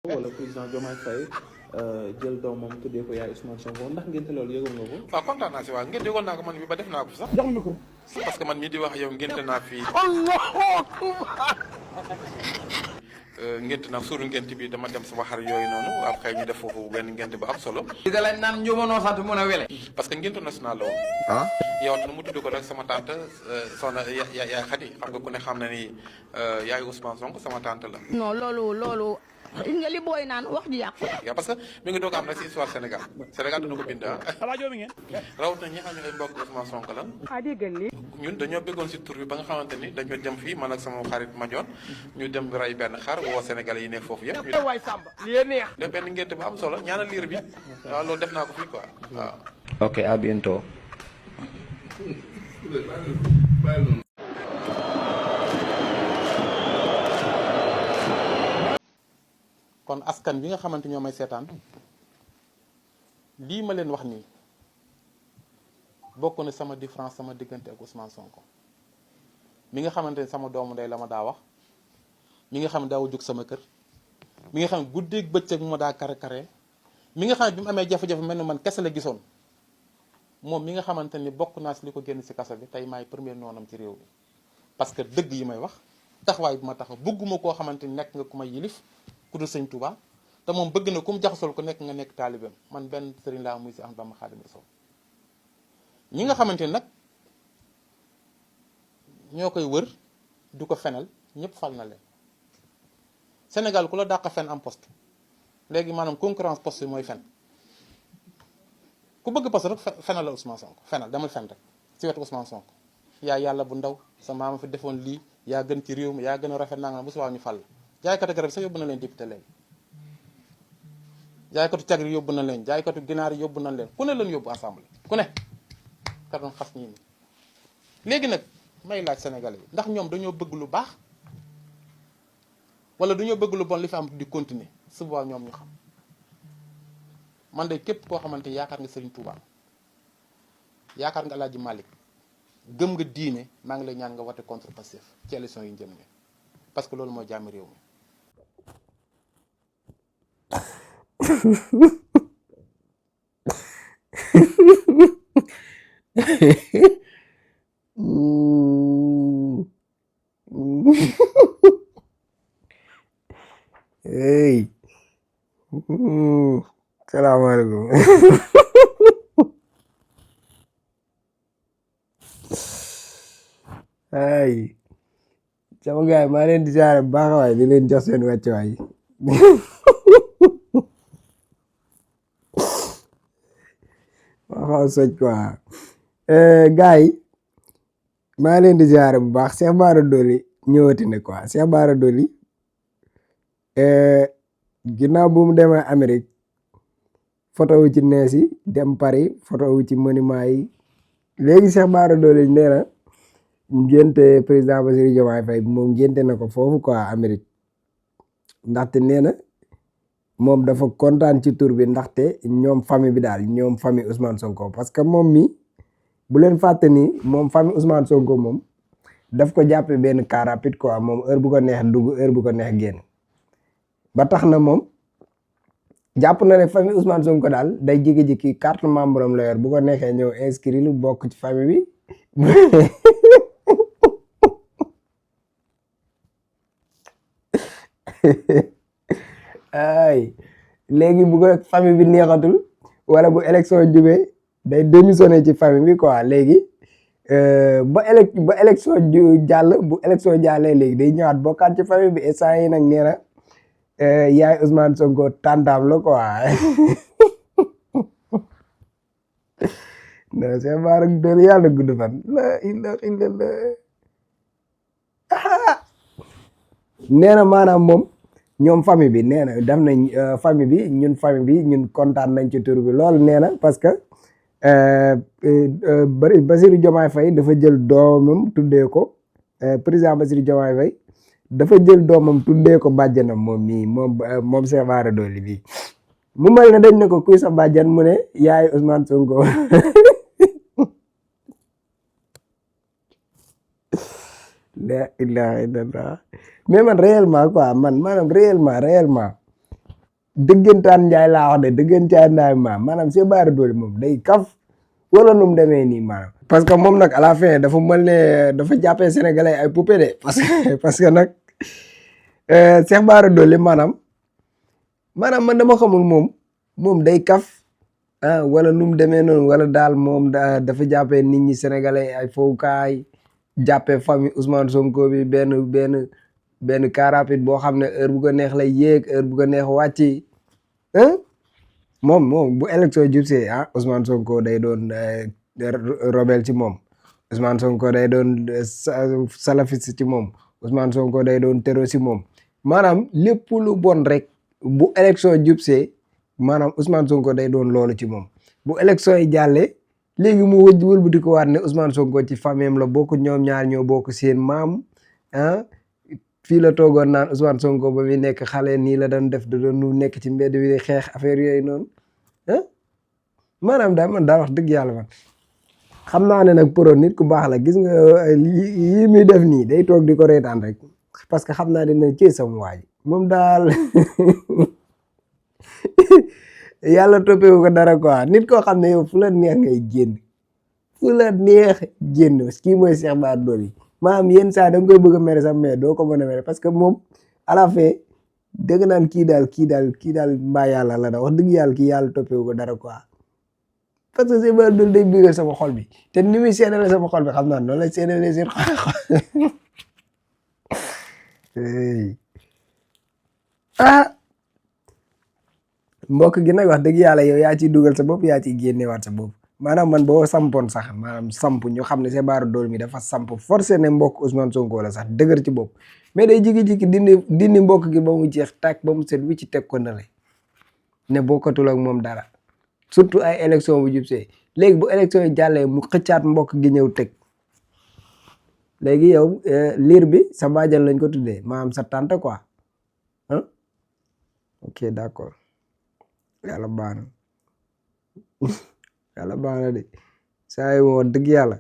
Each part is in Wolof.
wala président Diomaye Faye jël doomam tuddee ko yaay Ousmane Sonko ndax ngénte loolu yëgoon nga ko. waaw kontaan naa si waaw ngénte yëgoon naa ko man bi ba def naa ko sax. jox ma ko. parce que man mii di wax yow ngénte naa fii. ngénte naa suuru ngénte bi dama dem sama xar yooyu noonu après ñu def foofu benn ngénte bu am solo. di nga lañ naan njumanoo sant mun a wele. parce que ngénte national la woon. ah yow nu mu tudd ko rek sama tante soxna yaay Xadi xam nga ku ne xam na ni yaay Ousmane Sonko sama tante la. non loolu gis nga li booy naan wax ji yàqu. yaa parce que mi ngi doog am nag si histoire Sénégal Sénégal dina ko bind ah. rajo bi ngeen. rawat na ñi xam ne ay mbokk Ousmane Sonko la. ñun dañoo bëggoon si tur bi ba nga xamante ni dañoo dem fii man ak sama xarit Madione ñu dem ray benn xar woo Sénégalais yi nekk foofu yëpp. ñu waay Samba lii neex. def benn ngénte bu am solo ñaanal liir bi waaw loolu def naa ko fii quoi waaw. ok à bientôt. kon askan bi nga xamante ñoo may seetaan lii ma leen wax nii bokk na sama différence sama diggante ak Ousmane Sonko mi nga xamante ne sama doomu ndey la ma daa wax mi nga xam ne daaw jóg sama kër mi nga xam ne guddeeg bëccëg mu ma daa kare mi nga xam ne bi mu amee jafe-jafe mel ni man kese la gisoon moom mi nga xamante ni bokk naa si li ko génn si kaso bi tey maay premier noonam ci réew mi parce que dëgg yi may wax taxawaay bi ma taxaw bëgguma koo xamante ni nekk nga ku may yilif ku dul sëñ Touba te moom bëgg na ku mu jaxasol ko nekk nga nekk taalibeem man benn sëriñ laa muy si Ahmadu Bamba Xaadimu Rasuul ñi nga xamante ni nag ñoo koy wër du ko fenal ñëpp fal na leen Sénégal ku la dàq fen am poste léegi maanaam concurrence poste yi mooy fen ku bëgg poste rek fenal la Ousmane Sonko fenal damay fen rek si wetu Ousmane Sonko yaa yàlla bu ndaw sa maama fi defoon lii yaa gën ci réew mi yaa gën a rafet naa nga bu subaa ñu fal la jaaykatu garab sax yóbbu na leen député léegi jaaykatu cagri yóbbu na leen jaaykatu ginaar yóbbu na leen ku ne leen yóbbu assemblée ku ne ka doon xas ñii nii léegi nag may laaj sénégalais yi ndax ñoom dañoo bëgg lu baax wala dañoo bëgg lu bon li fi am di continuer su boobaa ñoom ñu xam man de képp koo xamante yaakaar nga Serigne Touba yaakaar nga El Hadj Malick gëm nga diine maa ngi lay ñaan nga voté contre Pastef ci élection yi jëm ne parce que loolu mooy jàmm réew mi. hey salaamaaleykum ay sama gars yi maa leen di jaare bu baax waay di leen jox seen wàccuwaay maa xaw soj quoi gars yi maa leen di jaare bu baax Cheikh Bara Dolly ñëwati na quoi Cheikh Bara Dolly ginnaaw bu mu demee Amérique photo wu ci nees yi dem Paris photo wu ci monument yi léegi Cheikh Bara Dolly nee na ngénte président Bassirou Diomaye Faye moom ngénte na ko foofu quoi Amérique ndaxte nee na moom dafa kontaan ci tur bi ndaxte ñoom famille bi daal ñoom famille Ousmane Sonko parce que moom mi bu leen fàtte ni moom famille Ousmane Sonko moom daf ko jàppe benn car rapide quoi moom heure bu ko neex dugg heure bu ko neex génn ba tax na moom jàpp na ne famille Ousmane Sonko daal day jékki-jékki carte membre am la yor bu ko neexee ñëw inscrit lu bokk ci famille bi ay léegi bu ko famille bi neexatul wala bu élection jubee day démissionné ci famille bi quoi léegi ba élection jàll bu élection jàllee léegi day ñëwaat bokkaat ci famille bi instant yi nag nee na yaay Ousmane Sonko tantam la quoi non c'est Bara Dolly yàlla gudd fan la ilaha illallah nee na maanaam moom ñoom famille bi nee na def nañ famille bi ñun kontaan nañ ci tur bi loolu nee na parce que Bassirou Diomaye Faye dafa jël doomam tuddee ko président Bassirou Diomaye Faye dafa jël doomam tuddee ko bàjjanam moom mii moom Cheikh Bara Dolly bii mu mel ne dañ ne ko kuy sa bàjjan mu ne yaay Ousmane Sonko la ilaha illallah mais man réellement quoi man maanaam réellement dëggantaan njaay laa wax de dëggantaan njaay maanaam Cheikh Bara Dolly moom day kaf wala nu mu demee nii maanaam. parce que moom nag à la fin dafa mel ne dafa jàppee sénégalais ay poupée de parce que nag Cheikh Bara Dolly maanaam man dama xamul moom day kaf wala nu mu demee noonu wala daal moom dafa jàppee nit ñi sénégalais ay fowukaay jàppee famille Ousmane Sonko bi benn car rapide boo xam ne heure bu ko neex lay yéeg heure bu ko neex wàcci moom bu élection jubsee Ousmane Sonko day doon rebelle ci moom Ousmane Sonko day doon salafiste ci moom Ousmane Sonko day doon terroriste ci moom maanaam lépp lu bon rek bu élection jubsee maanaam Ousmane Sonko day doon loolu ci moom bu élection yi jàllee léegi mu wëlbati ko waat ne Ousmane Sonko ci famille la bokk ñoom ñaar ñoo bokk seen maam fii la toogoon naan Ousmane Sonko ba muy nekk xale nii la doon def da doon nekk ci mbedd bi xeex affaire yooyu noonu maanaam daal man daa wax dëgg yàlla man xam naa ne nag pro nit ku baax la gis nga yii muy def nii day toog di ko reetaan rek parce que xam naa dina ci sama waaj moom daal yàlla toppewu ko dara quoi nit koo xam ne yow fu la neex ngay génn fu la neex génn kii mooy Cheikh Bara Dolly maanaam yenn saa da nga koy bëgg a mere sax mais doo ko mën a mere parce que moom à la fin dëgg naan kii daal mbaa yàlla la da wax dëgg yàlla kii yàlla toppewu ko dara quoi parce que Cheikh Bara Dolly day bigal sama xol bi te ni muy seedale sama xol bi xam naa noonu lay seedale seen xol mbokk gi nag wax dëgg yàlla yow yaa ciy dugal sa bopp yaa ciy génnewaat sa bopp maanaam man boo sampoon sax maanaam samp ñu xam ne Cheikh Bara Dolly mi dafa samp forcé ne mbokk Ousmane Sonko la sax dëgër ci bopp mais day jigi-jigi dindi mbokk gi ba mu jeex tàkk ba mu set wi ci teg ko na ne bokkatul ak moom dara surtout ay élection bu jubsee léegi bu élection yi jàllee mu xëccaat mbokk gi ñëw teg léegi yow liir bi sa bàjjan lañ ko tuddee maanaam sa tante quoi ok d'accord yàlla baax na yàlla baax na de saa yi wax dëgg yàlla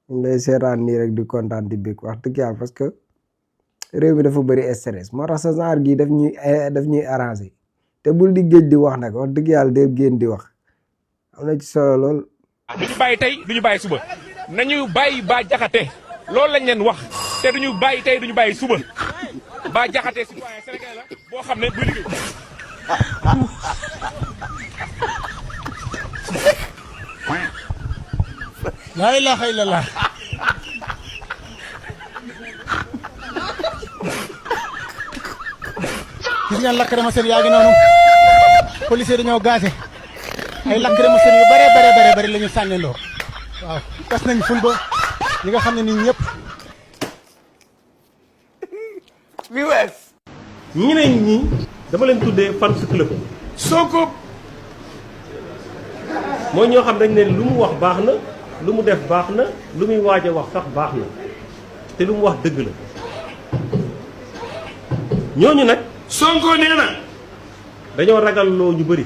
ñu lay seetaan nii rek di kontaan di bég wax dëgg yàlla parce que réew mi dafa bëri stress moo tax sa genre gi daf ñuy arrangé te bul di géej di wax nag wax dëgg yàlla de génn di wax am na ci solo lool. du ñu bàyyi tey du ñu bàyyi suba nañu bàyyi Bah Diakhaté loolu lañ leen wax te du ñu bàyyi tey du ñu bàyyi suba Bah Diakhaté citoyen sénégalais la boo xam ne buy liggéey. laa ilaaha illallah gis ngeen lacrymogène yaa ngi noonu policier dañoo gaase ay lacrymogène yu bare la ñu sànniloo waaw tas nañ ful ba ñi nga xam ne nii ñëpp ñeneen ñi dama leen tuddee fans club Sonko mooy ñoo xam dañ ne lu mu wax baax na lu mu def baax na lu muy waaj a wax sax baax na te lu mu wax dëgg la ñooñu nag Sonko nee na dañoo ragal loo ñu bëri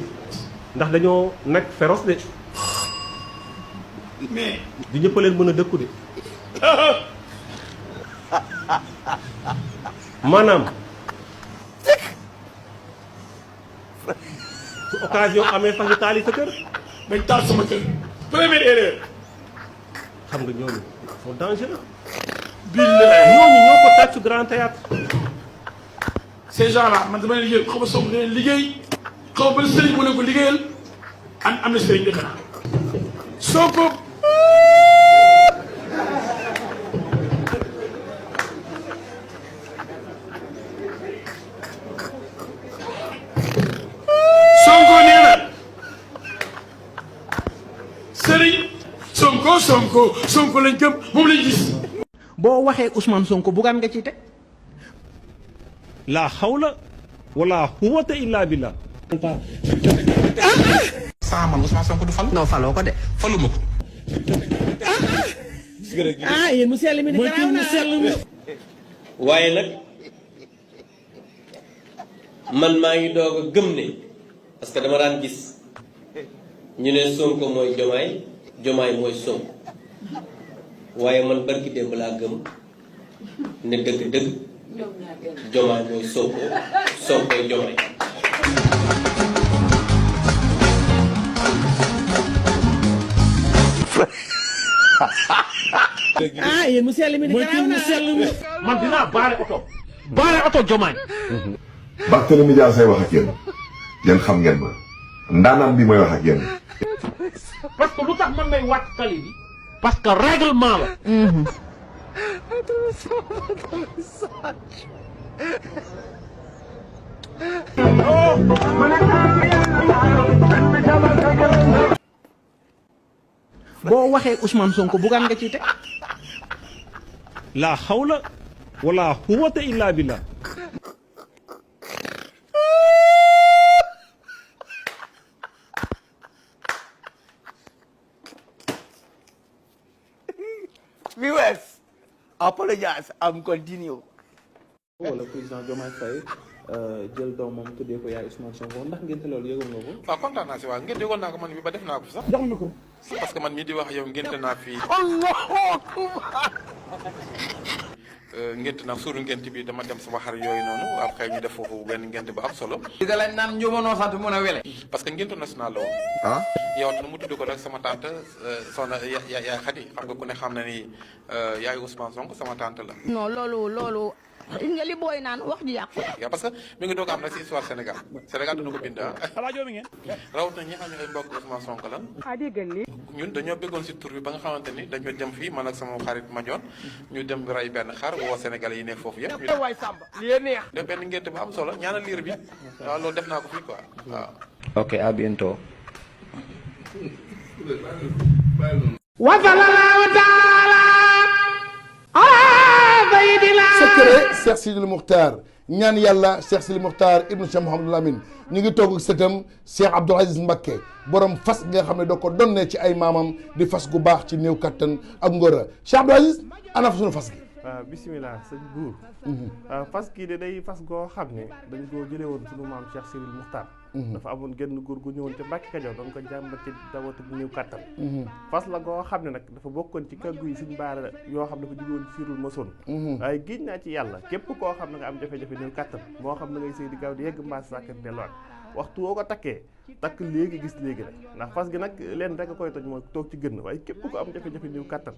ndax dañoo nag féroce de mais du ñëpp leen mën a dëkku de maanaam su occasion amee fa ñu taali sa kër dañ taal sama kër première erreur xam nga ñooñu sont dangereux billahi ñooñu ñoo ko tàccu grand théâtre ces gens là man dama leen liggéey xaw ma soog leen liggéey xaw ma ban sëriñ mu ne ko liggéeyal am na sëriñ dëkk naa Sonko Sonko nee na sëriñ Sonko lañ gëm moom lañ gis boo waxee Ousmane Sonko bugaan nga ciy teg la hawla wala quwwata illa billah saa man Ousmane Sonko du fal. non faloo ko de. faluma ko. yéen mu sell mi di garaaw na waaye nag man maa ngi doog a gëm ne parce que dama daan gis ñu ne Sonko mooy Jomaay Jomaay mooy Sonko waaye man barki démb laa gëm ne dëgg-dëgg Jomaay mooy Sonko Sonkoy Jomaay ah yéen mu sell mi di garaaw na man dinaa baare oto Diomaye. Barthélémy Dias say wax ak yéen xam ngeen ma ndaanaan bi may wax ak yéen. parce que lu tax man may wàcc tali bi. parce que règlement la. boo waxee Ousmane Sonko bugaan nga ci teg. la hawla wala quwwata illa billah. Viewers, apologize, I'm continue. wala président Diomaye Faye jël doomam tuddee ko yaay Ousmane Sonko ndax ngénte loolu yëgoon nga ko. waaw kontaan naa si waaw ngénte yëgoon naa ko man bi ba def naa ko fi sax. jox ma ko. parce que man mii di wax yow ngénte naa fii. ngénte nag suuru ngénte bi dama dem sama xar yooyu noonu après ñu def foofu benn ngénte bu am solo. di da lañ naan njumanoo sant mën a wele. parce que ngénte national la woon. ah yow nu mu tudd ko rek sama tante soxna yaay Xadi xam nga ku ne xam na ni yaay Ousmane Sonko sama tante la. non loolu nga li booy naan wax ji yàqu. yaa parce que mi ngi doog am nag si histoire Sénégal Sénégal dina ko bind ah. rajo bi ngeen. rawat na ñi xam ne ay mbokk Ousmane Sonko la. ñun dañoo bëggoon si tur bi ba nga xamante ni dañoo dem fii man ak sama xarit Madione ñu dem ray benn xar woo Sénégalais yi nekk foofu yëpp. ñu waay Samba lii neex. def benn ngénte bu am solo ñaanal liir bi waaw loolu def naa ko fii quoi waaw. ok à bientôt. secret Cheikh Sidil Mukhtar ñaan yàlla Cheikh Sidil Mukhtar ibnu Cheikh Mouhamadul Amin ñu ngi toog ak sëtam Cheikh Abdoul Aziz Mbacké borom fas nga xam ne da ko donnee ci ay maamam di fas gu baax ci néew kattan ak ngóora Cheikh Abdoul Aziz ana fa suñu fas gi. waaw bisimilah sëñ buur fas kii de day fas goo xam ne dañ koo jëlee woon suñu maam Cheikh Sidil Mukhtar dafa amoon genn góor gu ñëwoon ca Mbàkke Kajoor doon ko jàmbat ci dawatu néew kattan fas la goo xam ne nag dafa bokkoon ci kàggu yi suñ baara yoo xam dafa jóge woon ci Sirul Mason waaye giñ naa ci yàlla képp koo xam ne nga am jafe-jafe néew kattan moo xam ne ngay sëy di gaaw di yegg mbaas sàkkat delluwaat waxtu woo ko takkee takk léegi gis léegi rek ndax fas gi nag leen rek a koy toj mooy toog ci gën waaye képp ko am jafe-jafe néew kattan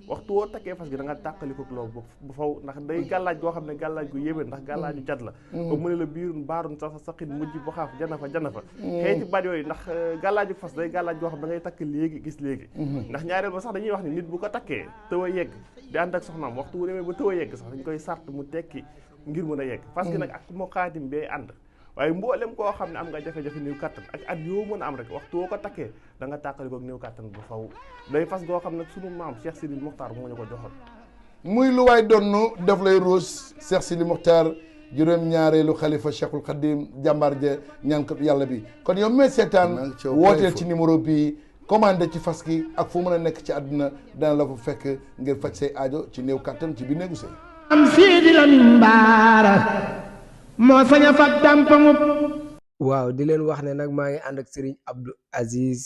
waxtu woo takkee fas gi da nga tàqali ko loolu bu faw ndax day gàllaaj goo xam ne gàllaaj gu yéwén ndax gàllaaju cat la ba mu ne la biirun baarun sa saqin mujj bu xaaf jana fa xëyti baat yooyu ndax gàllaaju fas day gàllaaj goo xam da ngay takk léegi gis léegi ndax ñaareel ba sax dañuy wax ni nit bu ko takkee tëw a yegg di ànd ak soxnaam waxtu wu demee ba tëw a yegg sax dañ koy sart mu tekki ngir mën a yegg fas gi nag ak moo xaatim bee ànd waaye mboolem koo xam ne am nga jafe-jafe néew kattan ak at yoo mën a am rek waxtu woo ko takkee da nga tàqali ko néew kattan bu faw day fas goo xam ne sunu maam Cheikh Sidil Mukhtar moo ñu ko joxoon muy lu waay donnu def lay ruus Cheikh Sidil Mukhtar juróom-ñaareelu xalifa Cheikhul Khadim jàmbaar ja ñaankat yàlla bi kon yow mee seetaan wooteel ci numéro bii commandé ci fas gi ak fu mën a nekk ci àdduna dana la fa fekk ngir faj say aajo ci néew kattan ci biir néegu sëy am Sidi Lamine Bara moo sañ a fag dàmpaŋub. waaw di leen wax ne nag maa ngi ànd ak Serigne Abdou Aziz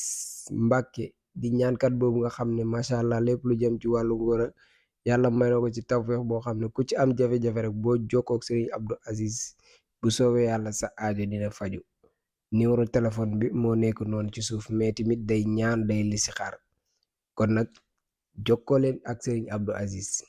Mbacké di ñaankat boobu nga xam ne macha allah lépp lu jëm ci wàllu ngóor yàlla may na ko ci tawfeex boo xam ne ku ci am jafe-jafe rek boo jokkoo ak Serigne Abdou Aziz bu soobee yàlla sa aajo dina faju numéro téléphone bi moo nekk noonu ci suuf mais tamit day ñaan day listixaar kon nag jokkoo leen ak Serigne Abdou Aziz.